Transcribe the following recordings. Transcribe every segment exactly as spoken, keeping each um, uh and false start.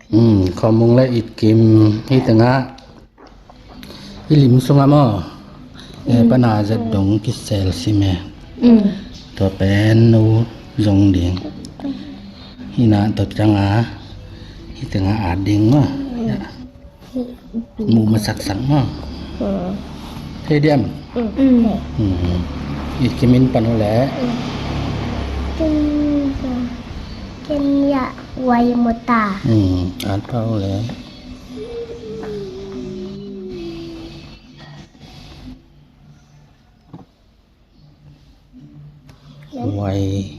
Hmm, Khawmung le Itkim hih tengah i lim sungah maw, e pana zet dong kisel sim e. Tua pen no zong ding. Hih na tua ciangah hih tengah a ding maw. Mu masaksak maw. Hei diam. Itkim in pan uh leh. Ken ya wai muta. At pau leh. Wai.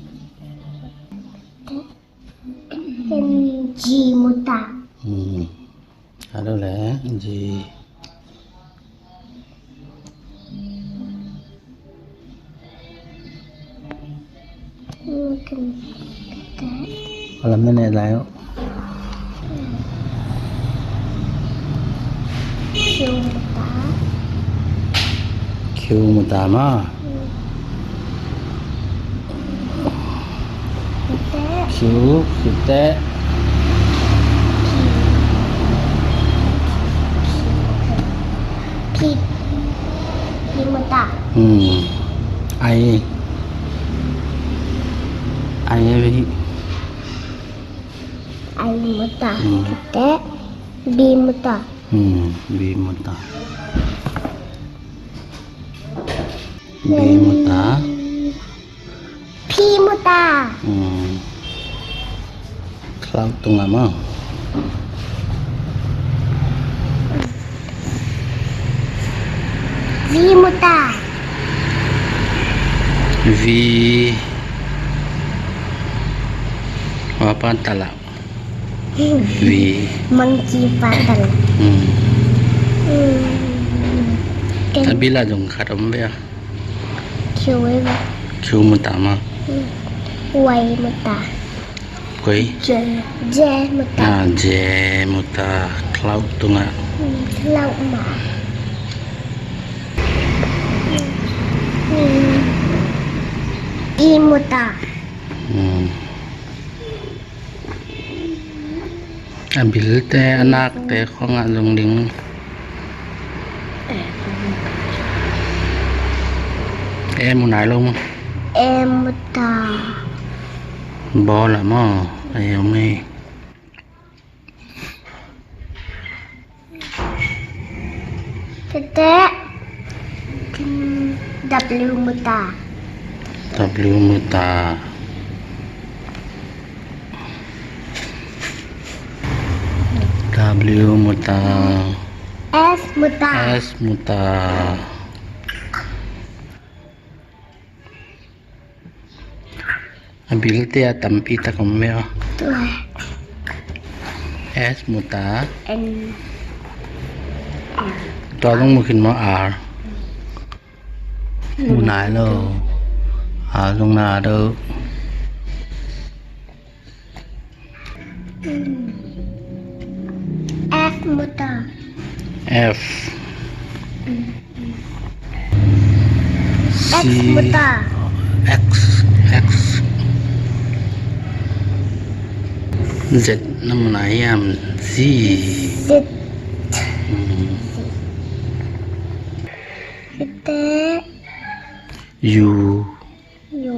Ken ji muta. Alo leh ji. Alam na ne lai. Kiu muta. Kiu muta ma. Kiu, kiu te. Pi, pi muta. Ai. Ai, ai. Ai muta. Te. Bi muta. Bi muta. Bi muta. Pi muta. Klau tungah maw. Vi muta. Vi. Wa pan tala. Vi. Monkey pattern. A bila zong khat om ve a. Kiu muta ma. Wai muta. Koi. Je muta. Je muta. Cloud tungah. Cloud ma. I muta. A bilte a nakte khawngah zong ding. E mu nai lo maw. E muta. Bawl a maw. E om e. Tete. W muta. W muta. W muta. S muta. S muta. A bilte a tampi tak om ve aw. Tua. S muta. N. Tua zong mu khin maw R. Mu nai lo. R zong na do. F muta. F. X muta. X, X. Z na mu nai hiam. Z. Z. Te. U. U.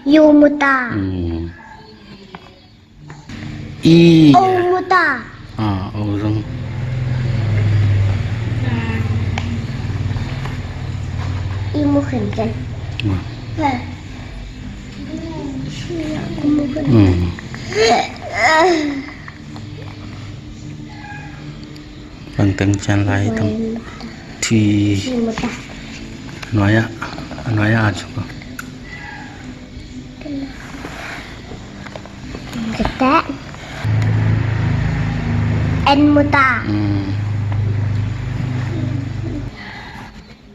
U muta. I. O muta. A, O zong. I mu khin ken. Bang teng cian lai tam. T. Nuai ah, nuai ah a cuk. Kata. N muta.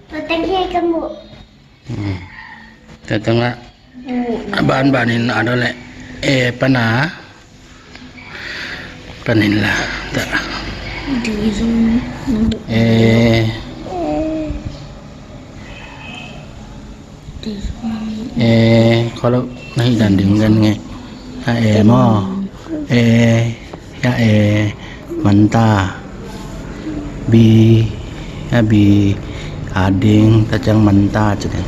Pateng hi kamu. Tatang ah. A ban ban in a do le. E pana. Panin la ta. E. E, kholo na hi dan ding gan nge. A, e maw. E. Ya e, manta. Bi, ya bi, a ding, ta ciang manta ci ding.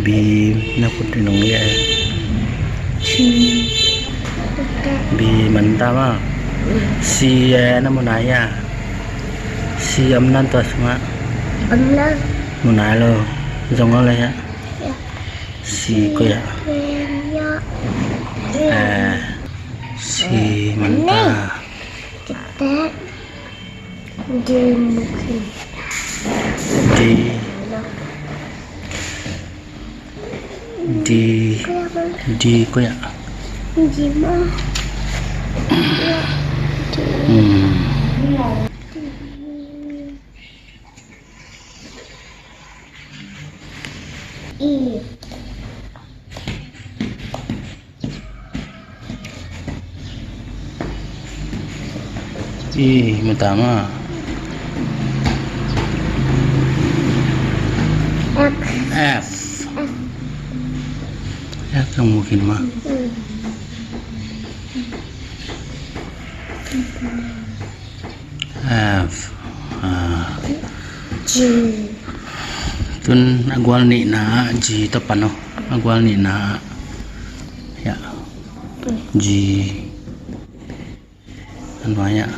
Bi na khut in hong ya. Bi manta ma. Si e na mu nai ya. Si om nan tua sungah. Om nan. Mu nai lo. Zong a le ya. Ya. Si ko ya. Ya. Eh, si manta. Kita. Di mu khin. Di. Di, di ko ya. Di ma. Hmm. I. I, mu ta ma. F. F. F zong mu khin ma. Mm. F. Ah. G. Tun a gual nihna ah G tawh pan o. A gual nihna ah. Ya. G. A nuai ah.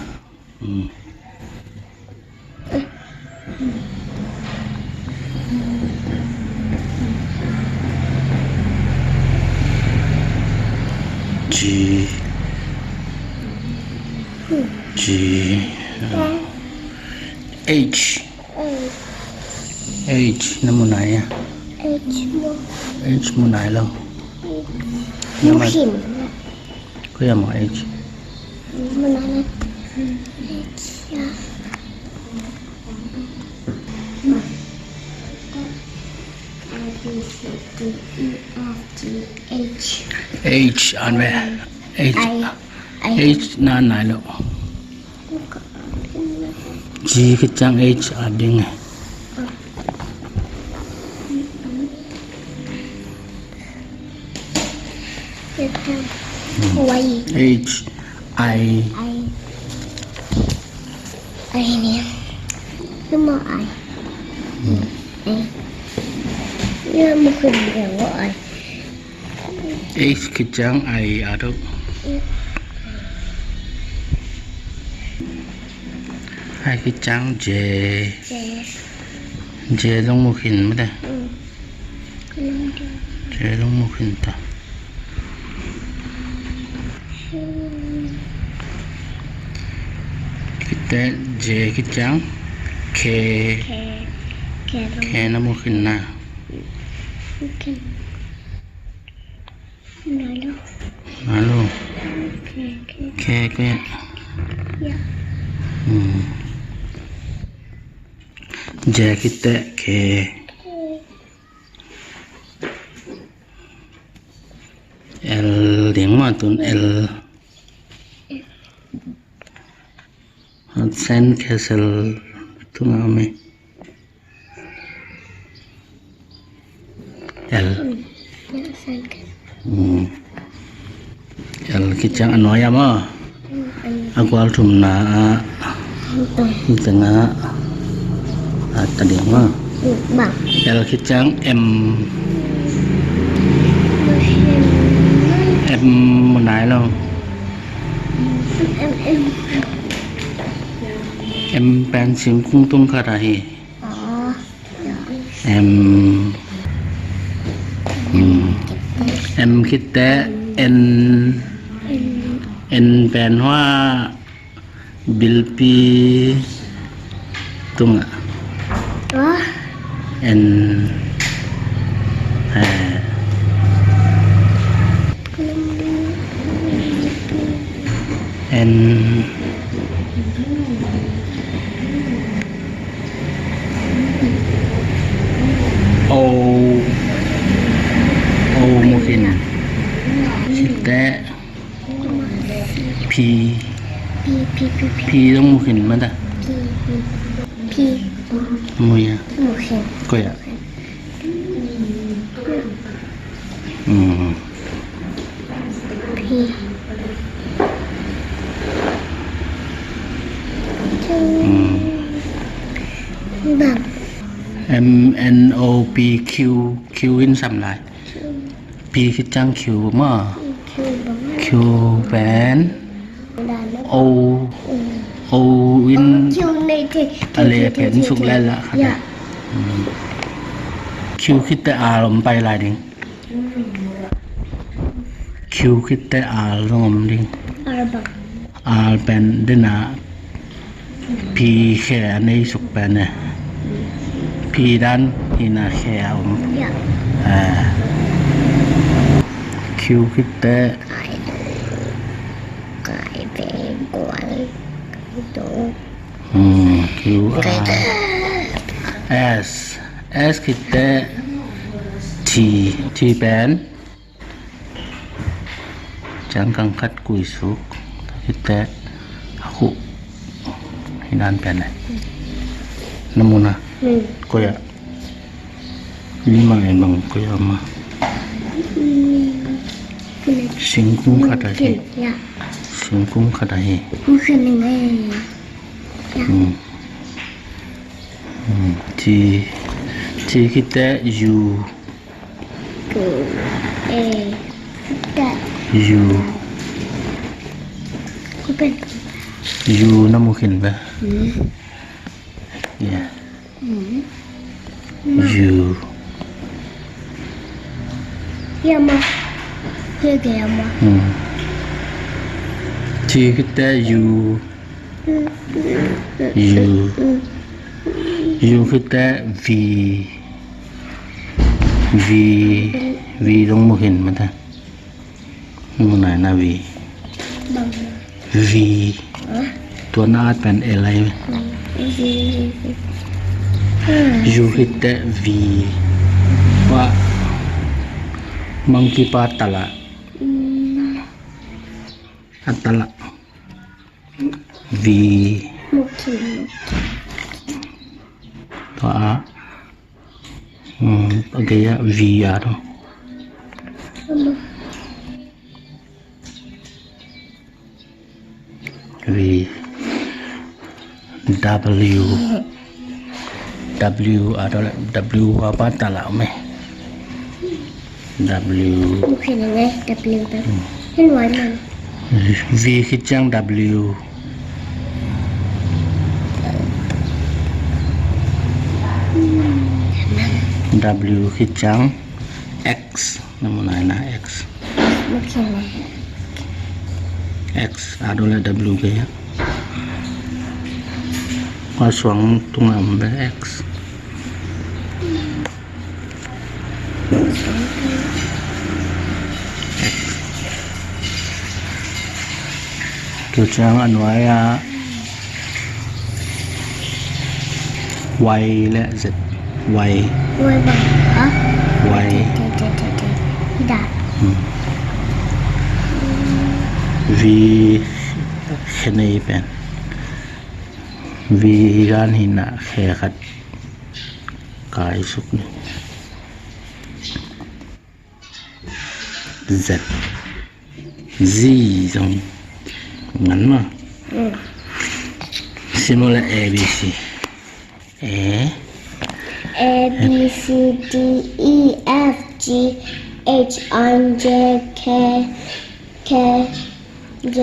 Hmm. G. G. H. H na mu nai a? H mu. H mu nai lo. Mu khin. Ko ya maw H? Mu nai lo. H ya. A, B, C, D, E, F, G, H. H an ve. H. I, I. H na nai lo. G khit ciang H a ding e. Y. H, I. I. I ni. Cuma I. Hmm. I. Ia mungkin dia I. H khit ciang I a dok. I khit ciang J. J. J zong mu khin mate. Mm. J zong mu khin ta. Mm. Khit teh J khit ciang K. K. K zong. K na mu khin na. Okay. Nai lo. Nai lo. K, K. K, K. Ya. Hmm. J khit teh K. K. L ding maw tun L. L. Sand castle tungah om e. L. Mm. L khit ciang a nuai ah maw. Mm. A gual thumna ah. Tengah a ta ding maw. L khit ciang M. M mu nai lo. M, M. M pen singkung tung khat ahi. M. M khit teh N. N pen hua bilpi tungah. N. N. O. O mu khin. Khit teh P. P, P, P, P. P zong mu khin mate. P, P. P Mu ya. Mu khin. Koi ah. Mm. P. Mm. Bang. M, N, O, P, Q, Q in sam lai. Q. P khit ciang Q maw. Q bang. Q pen. O, O in a le pen suk lel la khat. Q khit teh R om pai lai ding. Q khit teh R zong om ding. R pen dena P khe a nei suk pen e. P dan hina khe a om. Q khit teh. Kai pen kual. Q R S. S khit teh T. T pen. Ciang kang khat kui suk. Khit teh a khuh. Hi nan pen e. Na mu na. Koi ah. Ni mang en bang koi ah ma. Singkung khat ahi. Singkung khat ahi. T, T khit teh U. U. U na mu khin ba. U. T khit teh U. U. U khit teh V. V. V zong mu khin mate. Mu nai na V. V. Tua na at pen L ai. U khit teh V. Wa. Monkey pa tala. A tala. V. Tua a. A gei a V a to. V. W. W a to le W a pa tala me. W. Mu khin le W ta. Hin wai man. V khit ciang W. W khit ciang X. Na mu nai na X. X a to le W kei a. A suang tung a om be X. Tua ciang a nuai a Y le Z. Y. Y bang. Y. V khenei pen. V gan hina khe khat. Kai suk ni. Z. Z zong ngan ma. Simula A B C. A. A B C D E F G H I J K K J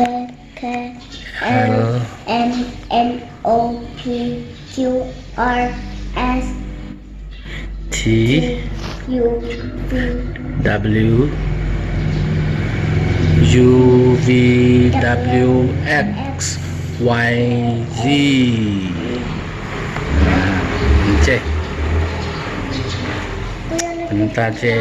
K L M N O P Q R S T U V W U V W X Y Z. Ente. Ente.